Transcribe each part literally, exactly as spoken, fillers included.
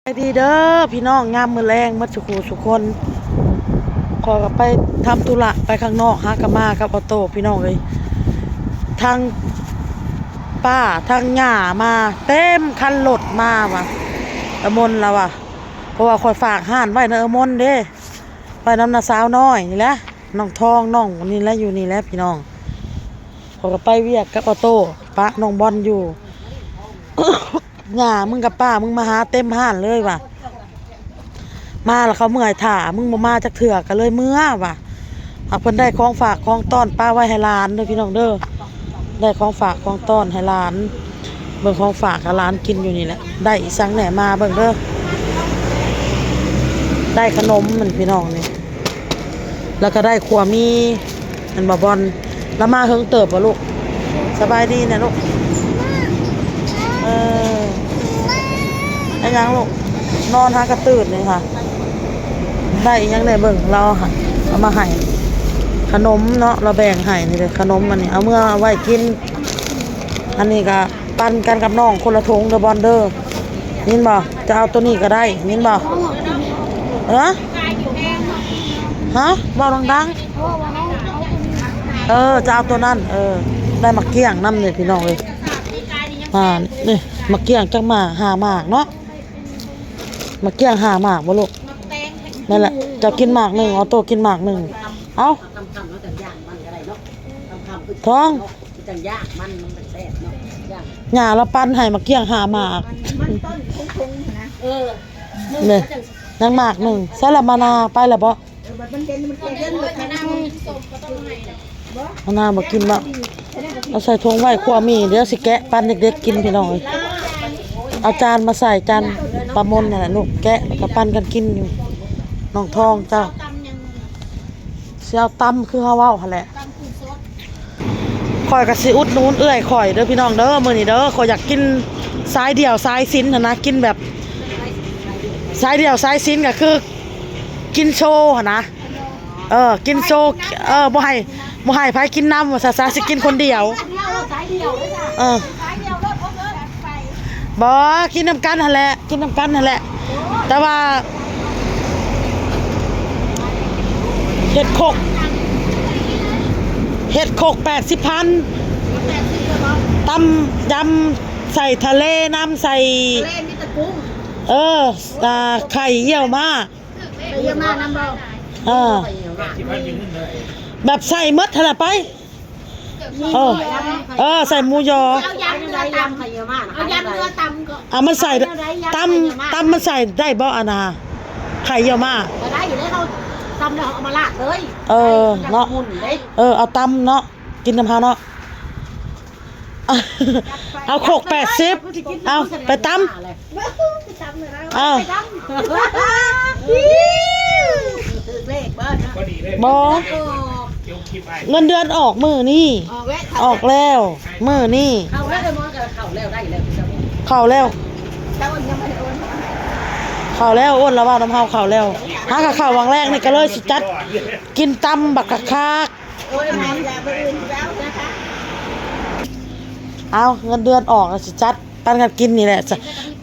ไปดีเด้อพี่น้อง งามมื้อแลงหมดสุขูสุคน ขอยก็ไปทำธุระไปข้างนอก หากะมากับออโต้พี่น้องเอ้ย ทั้งป้าทั้งย่ามาเต็มคันรถมาว่ะ เออมนละว่ะ เพราะว่าข้อยฝากฮ้านไว้นะ เออมนเด้ ไว้นำน้าสาวน้อยนี่แหละ น้องทองน้องนี่แหละ อยู่นี่แหละพี่น้อง ข้อยก็ไปเวียกกับออโต้ ปะน้องบอลอยู่ ย่ามึงกับป้ามึงมาหาเต็มฮ้านเลยว่ะ มาแล้วเขาเมื่อยถ่า มึงบ่มาจักเทื่อก็เลยเมือว่ะ หากเพิ่นได้ของฝากของต้อนปะไว้ให้หลานเด้อพี่น้องเด้อ ได้ของฝากของต้อนให้หลาน เบิ่งของฝากให้หลานกินอยู่นี่แหละ ได้อีสังแหน่มาเบิ่งเด้อ ได้ขนมมันพี่น้องนี่ แล้วก็ได้ขั่วหมี่ อันบ่บอล แล้วมาเฮิงเติบบ่ลูก สบายดีนะลูก เออ ไอ้ยังลูก นอนหากระตื่นเลยค่ะ ได้อีหยังได้เบิ่ง เราเอาให้ ขนมเนาะ เราแบ่งให้นี่เลย ขนมอันนี้ เอาเมื่อไว้กิน อันนี้ก็ปันกันกับน้องคนละถุงเด้อบอลเด้อ ยินบ่ จะเอาตัวนี้ก็ได้ ยินบ่ เออ ฮะ เว้าดังๆ เออ จะเอาตัวนั้น เออ ได้หมากเกี้ยงนำเลยพี่น้องเอ้ย อ่า นี่หมากเกี้ยงจักหมาก ห้าหมากเนาะ หมากเกี้ยงห้าหมากบ่ลูก นั่นแหละ เจ้ากินหมากหนึ่ง ออโต้กินหมากหนึ่ง เอ้า ทอง ย่าละปันให้หมากเกี้ยงห้าหมาก มันต้นคงๆนะ เออ นี่ ยังหมากหนึ่ง ใส่ละมานาไปละบ่ เออ มันเป็น มันเป็นเรื่องแบบนั้น มานาบ่กินบ่ เอาใส่ถุงไว้ขั่วหมี่ เดี๋ยวสิแกะปันเด็กๆกินพี่น้องเอ้ย เอาจานมาใส่จานปลาหมนนั่นแหละลูก แกะแล้วก็ปันกันกินอยู่ น้องทองเจ้า สิเอาตำคือเฮาเว้าหั่นแหละ ข้อยก็สิอุดหนุนเอื้อยข้อยเด้อพี่น้องเด้อ มื้อนี้เด้อ ข้อยอยากกินสายเดี่ยวสายสิญหั้นนะ กินแบบสายเดี่ยวสายสิญก็คือ กินโชว์หั้นนะ เออ กินโชว์ เออ บ่ให้ บ่ให้ไผกินนำ ว่าซะ ซะ สิกินคนเดียว เออ บ่ กินนำกันหั่นแหละ กินนำกันหั่นแหละ แต่ว่า เฮ็ดโคก เฮ็ดโคกแปดสิบพัน ตำยำใส่ทะเล น้ำใส่ ทะเลมีแต่กุ้ง เออ อ่า ไข่เยี่ยวม้า ไข่เยี่ยวม้านำบ่ เออ แบบใส่หมดหั่นแหละไป เออ เออ ใส่หมูยอ เอายำเนื้อตำ เอายำเนื้อตำก็ อ่ะ มันใส่ เอายำ ตำ เนื้อตำมันใส่ได้บ่ อันน่ะ ไข่เยี่ยวม้า ก็ได้อยู่แล้ว เขาตำแล้วเอามาราดเลย เออ เนาะ หมุนเลย เออ เอาตำเนาะ กินนำเฮาเนาะ เอาโคกแปดสิบ เอาไปตำ เออ ถือเลขเบิดเนาะ บ่ เงินเดือนออกมื้อนี้ ออกแล้ว ออกแล้ว มื้อนี้ เข้าแล้วเด้อ มอนก็เข้าแล้ว ได้แล้ว เข้าแล้ว เจ้ายังไม่ได้โอน เข้าแล้ว โอนแล้ว เว้านำเฮาเข้าแล้ว หากะเข้าวังแรกนี่ก็เลยสิจัดกินตำบักคักๆ โอ้ย หอมอย่าไปอื่นแล้วนะคะ เอาเงินเดือนออกแล้วสิจัดปันกันกินนี่แหละ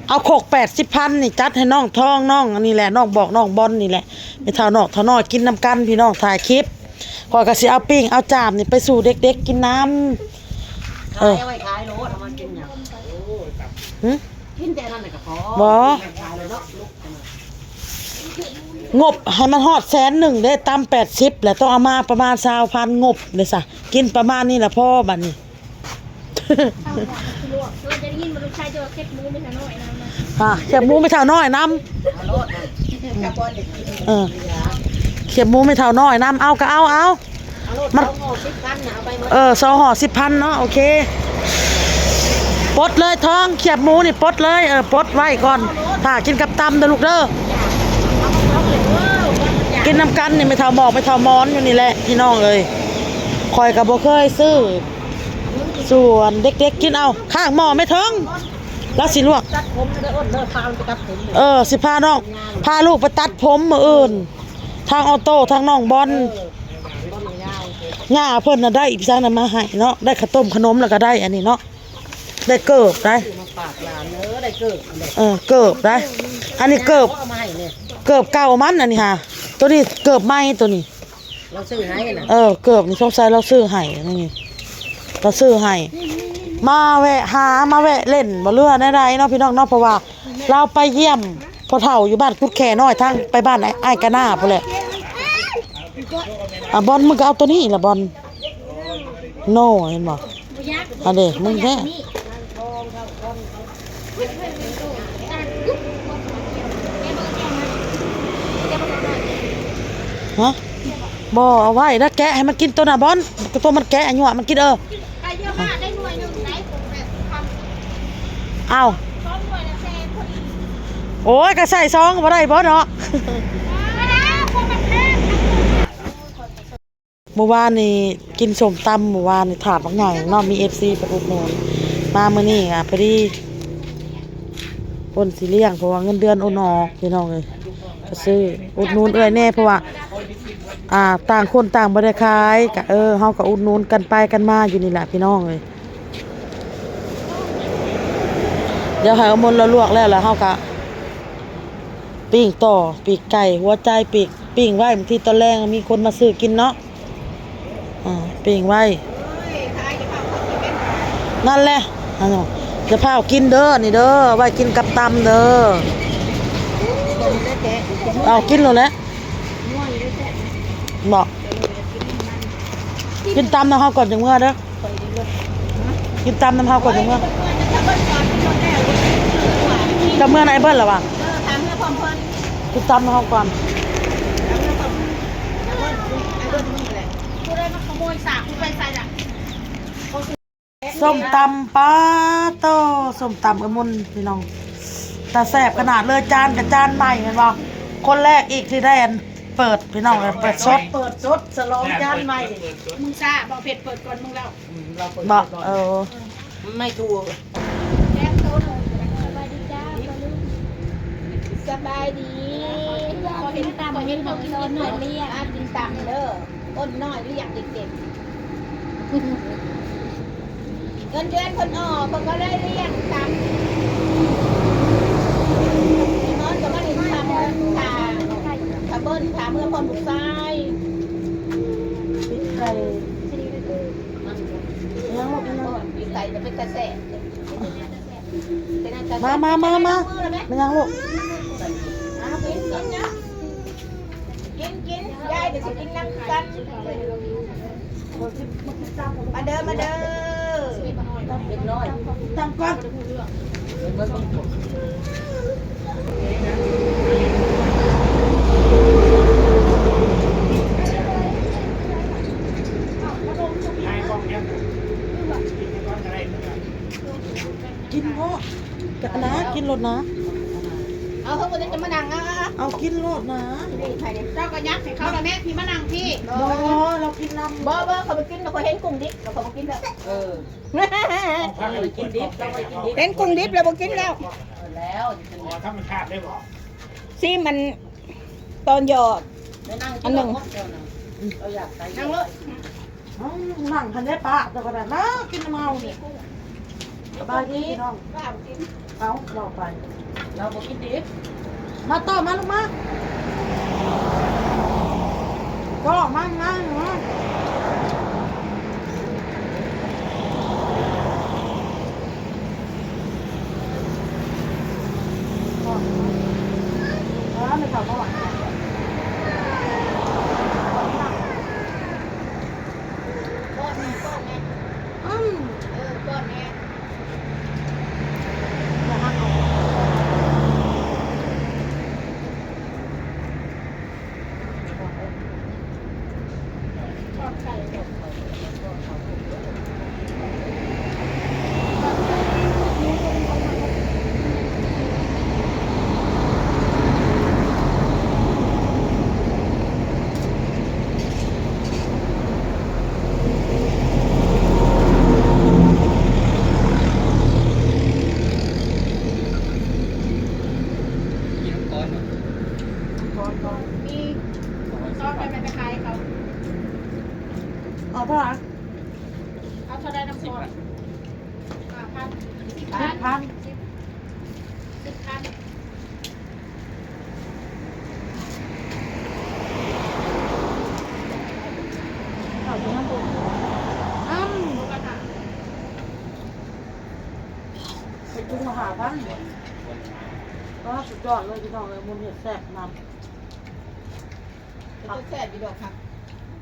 เอาโคกแปดสิบพันนี่จัดให้น้องทองน้องอันนี้แหละ น้องบอกน้องบอลนี่แหละ แม่เฒ่าน้องเฒ่าน้อยกินนำกันพี่น้อง ถ่ายคลิป ข้อยก็สิเอาปิ้งเอาจามนี่ไปสู่เด็กๆกินนำ เออ ขายเอาไว้ขายโลด เอามากินหยัง หึ กินแต่นั่นน่ะก็พอ บ่ ขายเลยเนาะ งบให้มันฮอดแสนหนึ่งเด้ ตำแปดสิบแหละ ต้องเอามาประมาณซาวพัน งบเลยซะ กินประมาณนี้ละพอบัดนี้ เราจะได้ยินว่าลูกชายจะว่าเก็บหมูไม่ทันน้อยนำนะ อ่ะ เก็บหมูไม่เท่าน้อยนำ เออ เก็บหมูไม่เท่าน้อยนำ เอาก็เอา เอา มัน เออ สองห่อสิบพันเนาะ โอเค ปลดเลยทอง เขียบหมูนี่ปลดเลย เออ ปลดไว้ก่อน ถ้ากินกับตำเด้อลูกเด้อ กินนำกันนี่ แม่เฒ่าหมอก แม่เฒ่ามอนอยู่นี่แหละ พี่น้องเอ้ย ข้อยก็บ่เคยซื้อ ส่วนเด็กๆกินเอา ข้างหม้อแม่ทอง แล้วสิลวก ตัดผมจะได้อ้นเด้อ พามันไปตัดผมเลย เออ สิพาน้อง พาลูกไปตัดผมมื้ออื่น ทางออโต้ ทางน้องบอล ย่าเพิ่นน่ะได้อีกซังน่ะมาให้เนาะ ได้ข้าวต้มขนมแล้วก็ได้อันนี้เนาะ ได้เกิบได้ มาฝากหลานเด้อ ได้เกิบอันเด้อ เออ เกิบได้ อันนี้เกิบ เอามาให้เนี่ย เกิบเก่ามันอันนี้ค่ะ ตัวนี้เกิบใหม่ตัวนี้ เราซื้อให้นะ เออ เกิบนี่สงสัยเราซื้อให้นี่ เราซื้อให้ มาแวะหา มาแวะเล่น บ่เรือแนวใดเนาะพี่น้องเนาะ เพราะว่าเราไปเยี่ยมพ่อเฒ่าอยู่บ้านกุดแค่น้อย ทางไปบ้านอ้าย อ้ายกะนาพู้นแหละ อ่ะ บอล มึงก็เอาตัวนี้ล่ะ บอล โน่ เห็นบ่ อันเด้ มึงแท้ ฮะ บ่ เอาไว้แล้วแกะให้มันกินตัวน่ะ บอล ตัวมันแกะ ยั่วมันกิน เออ เอา โอ้ย ก็ใส่ซองบ่ได้บ่เนาะ เมื่อวานนี่กินส้มตำ เมื่อวานนี่ถาดบักใหญ่เนาะ มีเอฟซีไปอุดหนุน มามื้อนี้อ่ะ พอดีเพิ่นสิเลี้ยง เพราะว่าเงินเดือนโอนออก พี่น้องเอ้ย ก็ซื้ออุดหนุนเอื้อยแน่ เพราะว่า อ่า ต่างคนต่างบ่ได้ขาย ก็ เออ เฮาก็อุดหนุนกันไปกันมาอยู่นี่แหละ พี่น้องเอ้ย เดี๋ยวให้เอามนต์เราลวกแล้ว แล้วเฮาก็ปิ้งต่อ ปีกไก่ หัวใจปีก ปิ้งไว้ บางทีตอนแลงมีคนมาซื้อกินเนาะ อ่า ปิ้งไว้ นั่นแหละ อันนั้น จะพาเอากินเด้อ นี่เด้อ ไว้กินกับตำเด้อ เอากินแล้วแหละ บอก กินตำนะเฮาก่อนจังเมื่อเด้อ กินตำนำเฮาก่อนจังเมื่อ จะเมื่อไหนเบิ่นล่ะวะ กินตำนำเฮาก่อน ส้มตำ ปาโต้ ส้มตำเอื้อยมนต์พี่น้อง ตาแซ่บขนาดเลย จานกับจานใหม่ เห็นบ่ คนแรกอีกที่ได้อันเปิด พี่น้องเอ้ย เปิดสด เปิดสด ฉลองจานใหม่ มึงซ่า บอกเผ็ดเปิดก่อนมึงแล้ว อืม เราเปิด บอก ก่อน เออ ไม่ถูก แกงโตหน่อย สบายดีจ้า สบายดี ขอเห็นตำ ขอเห็นเขากินนิดหน่อยเรียก อ่ะ กินตำเด้อ อ้นน้อยเรียกเด็กๆ เงินเดือนเพิ่นออก เพิ่นก็เลยเรียกตำ พี่มอนก็มาเห็นตำ ถ้า ถ้าเบิ้ล ถ้าเมื่อพร้อมลูกชาย ปิดไก่ ยังลูกยัง ปีกไก่จะเป็นกระแส มา มา มา มา ไม่ยังลูก เอากิน กินนะ กิน กิน ยายเดี๋ยวสิกินน้ำกัน มาเด้อ มาเด้อ เด็กน้อย ตั้งก่อน กินโลด กะนะ กินโลดนะ เอาเถอะ วันนี้จะมานั่ง เอา เอา เอา กินโลดนะ นี่ใครเนี่ย เจ้าก็ยักให้เขาละแม่ พี่มานั่งพี่ บ่ เรากินน้ำ บ่ บ่ เขาไปกิน เราก็เห็นกุ้งดิบ เราก็บ่กินแล้ว เออ พากันไปกินดิบ เราไปกินดิบ เห็นกุ้งดิบ เราบ่กินแล้ว แล้ว อ๋อ ธรรมชาติได้บ่ ซีมัน ตอนหยอด ไปนั่งกิน อันหนึ่ง รถเดียวนะ เราอยากไป นั่งรถ อืม นั่งคันได้ปะ แต่ก็ได้มากินน้ำเมาเนี่ย สบายดีพี่น้อง เอา เราไป เราบ่กินดิบ มาต่อ มาลูกมา ก็มา มา มา เออ ไม่เท่าเท่าไหร่ ป้อนแม่ ป้อนแม่ อืม เออ ป้อนแม่ มีซอสไปไปขายเขา เอาเท่าไหร่ เอาเท่าไหร่น้ำซอส ห้าพัน สิบพัน สิบพัน สิบ สิบพัน สุดยอดเลยพี่น้องเลย หมูนี่แซ่บมาก มันก็แซ่บอยู่ดอกค่ะ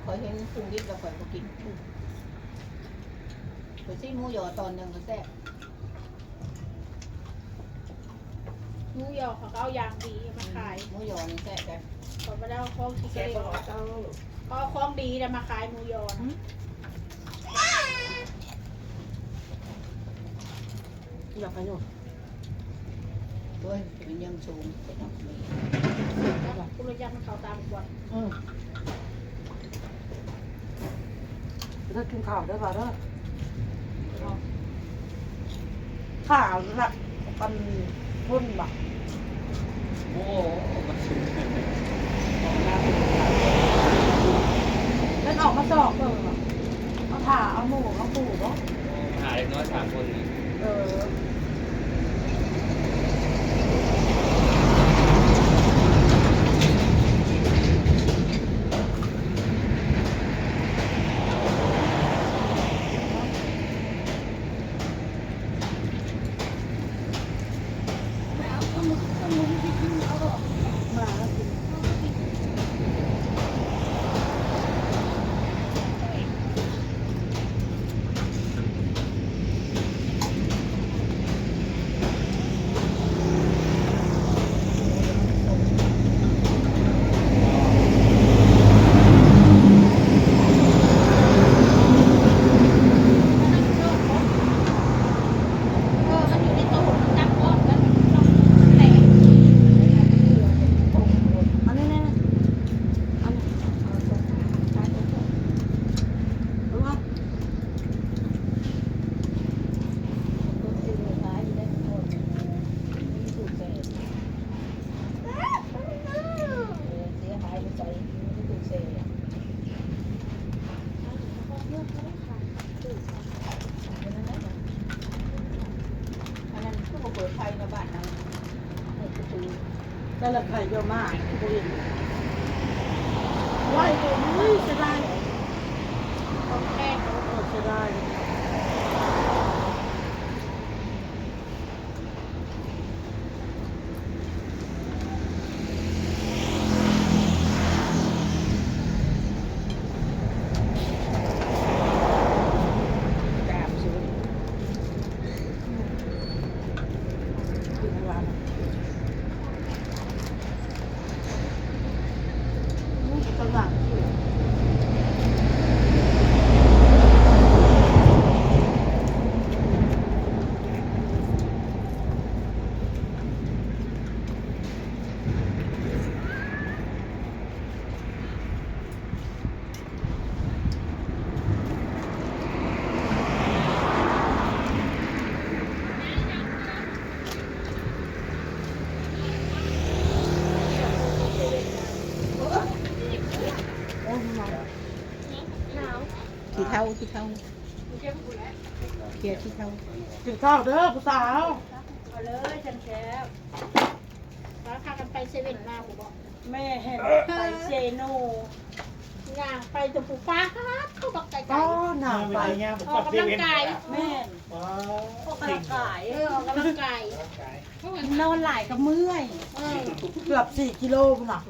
ข้อยเห็นปรุงดิบแล้วข้อยบ่กิน ข้อยซิมหมูยอตอนหนึ่งก็แซ่บ หมูยอเขาก็เอาอย่างดีมาขาย หมูยอนี่แซ่บแบบ เขาบ่ได้เอาของขี้เกลียด เขาเอาของดีแล้วมาขายหมูยอนะ อยากไปอยู่ โอ้ย มันยังสูง คุณระยะมันเขาตามขวด อืม ถ้ากินข้าวได้ป่ะเด้อ ข้าวหลักกันพุ่นบ่ โอ้ มันสูง แล้วออกมาสอบเบิ่งบ่ เอาผ้าเอาหมู่เอาปู่บ่ โอ้ มาหาเด็กน้อยสามคนนี่ เออ เออ มันอยู่ในตู้ มันจับก้อนกัน มันต้องแตก อันนี้นะ อันนี้ เอามา เสียหายไปใส่ อันนั้นคือบ่เปิดไฟมาบ้านเรา เปิดประตู แต่ละไข่เยอะมาก บ่เห็น ไว้ โอ้ย เสียดาย ของแพง เออ เสียดาย ขี้เถ้า ขี้เถ้า เขียขี้เถ้า กินข้าวเด้อผู้สาว เอาเลยแซ่บๆ แล้วพากันไปเซเว่นมาบ่ แม่เห็นไปเซโน ย่างไปจนผู้ป๊าดเข้าบักไก่ๆ ก็หนาวไป ออกกำลังกาย แม่น ว้าว ออกกำลังกาย เออ ออกกำลังกาย นอนหลายก็เมื่อย เออ เกือบสี่กิโลพุ้นน่ะ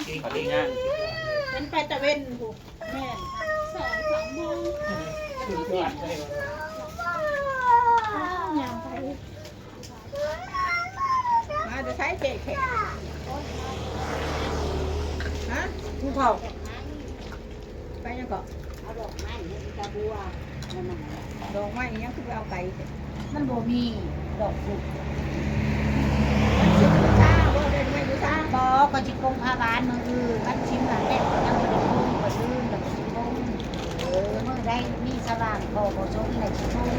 เก่งดีงาม มันไปตะเวนพุ้น แม่น สองสามโมง สุดยอดเลย ย่างไป มาแต่ไสเจ๊แขก ฮะ ผู้เฒ่า ไปยังเกาะ เอาดอกไม้ให้อีตาบัว เอามา ดอกไม้ยังคือไปเอาไกลแท้ มันบ่มีดอกพุ้น มันสิบูชาบ่ ได้ไม้บูชา บ่ ก็สิปลงผ้าบานมื้ออื่น วันศีลหลังแรกก็ยังบ่ได้ปลง ก็ลืม แล้วก็สิปลง เออ มื้อใดมีสว่าง พ่อบ่สนแล้วสิปลง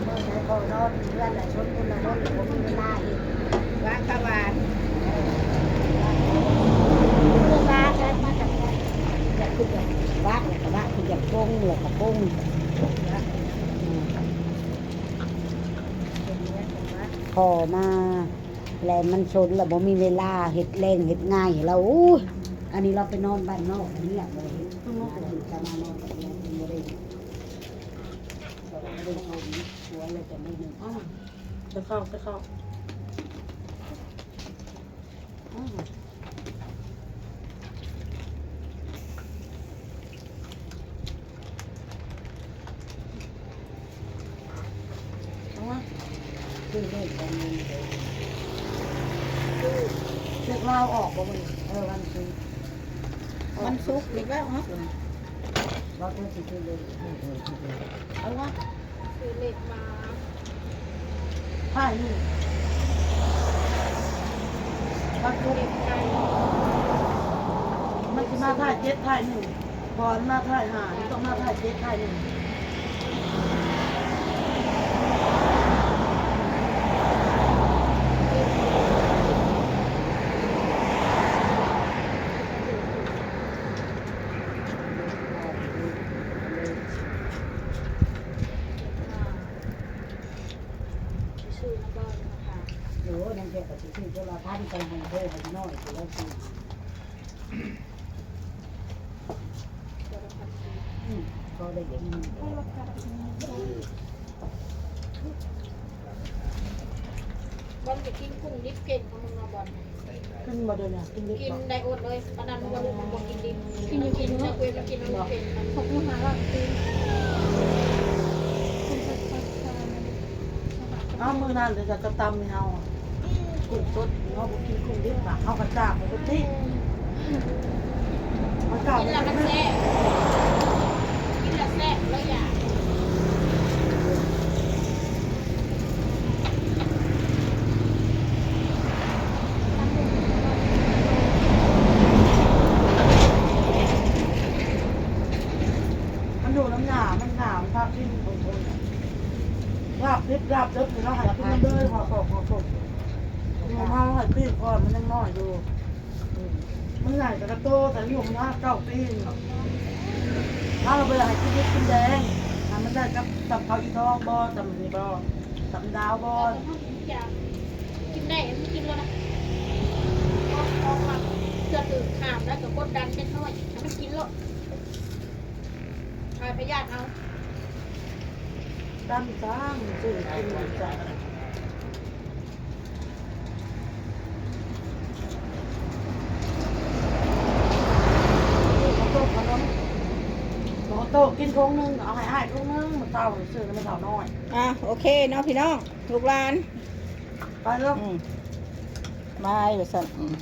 มื้อใดพ่อนอนอยู่เรือนแล้ว สนบุญแล้ว บ่มีเวลาเฮ็ด วางตะวัน เออ วางแล้วมาจากวัด อยากขึ้นจากวัดแล้วก็ว่าขึ้นจากปลงแล้วก็ปลง อืม พ่อมา แล้วมันสนแล้วบ่มีเวลาเฮ็ดแรงเฮ็ดงานให้เรา โอ้ย อันนี้เราไปนอนบ้านนอก เงียบเลย จะมานอนกับเราบ่ได้ บ่ได้สน ผัวเลยจะไม่มี อ้าว ไปเข้า ไปเข้า อืม เอามา คือเลขวันนี้ คือเลขลาวออกบ่มื้อนี้ เออ วันศุกร์ วันศุกร์อีกแล้วเนาะ เราเพิ่งสิคือเลข เอาวะ ซื้อเลขมา ท้ายหนึ่ง วันศุกร์ เลขไทย มันสิมาท้ายเจ็ดท้ายหนึ่ง บ่อนมาท้ายห้า มันต้องมาท้ายเจ็ดท้ายหนึ่ง ซื้อมาก่อนนะคะ โอ้ย นั่นแกก็สิซื้อตัวละพัน ไปให้เธอให้น้อย ตัวละสี่ อืม ก็ได้เห็น บอลจะกินกุ้งดิบเก่งกว่ามึงเนาะบอล กินบ่เดี๋ยวนี้ กินดิบ กิน บ่ ได้อดเลย ปานนั้นมันบ่รู้มันบ่กินดิบ กินอยู่ กิน กินเนาะ เนาะ เว้ย มันกินมันบ่เป็น มัน ขอบคุณหาหลังตี เอามื้อนั้นเดี๋ยวจะตำให้เฮา กุ้งสด เฮาบ่กินกุ้งดิบน่ะ เฮากะจ้างไปทุกที่ มันจ้าง กินแล้วมันแซ่บ กินแล้วแซ่บเลยอ่ะ มันอยู่น้ำหนา มันหนามภาคที่มันคนๆน่ะ ลาบดิบลาบเดิบนี่เนาะ ให้กินเลย ห่อศอกห่อศอก หมูเฮาให้ปิ้งก่อน มันยังน้อยอยู่ อืม มันใหญ่แต่กะโต แต่อยู่มันห้าเก้าปีนี่ ถ้าเราไปให้กินดิบกินแดง ให้มันได้กับ กับเขาอีทองบ่ กับนี่บ่ กับดาวบ่ กินได้ มันกินแล้วนะ ออกมาเพื่อถือขามแล้วก็กดดันเล็กน้อย ให้มันกินโลด ถ่ายพยาธิเอา ดำจ้าง ซื้อกินอยู่จ้ะ ข้าวต้มขนม ข้าวต้มกินถุงหนึ่ง เอาให้อ้ายถุงหนึ่ง มันเท่า ซื้อแล้วมันเท่าน้อย อ่ะ โอเคเนาะพี่น้อง ลูกหลาน ไปแล้ว อืม มาอยู่สั่น อืม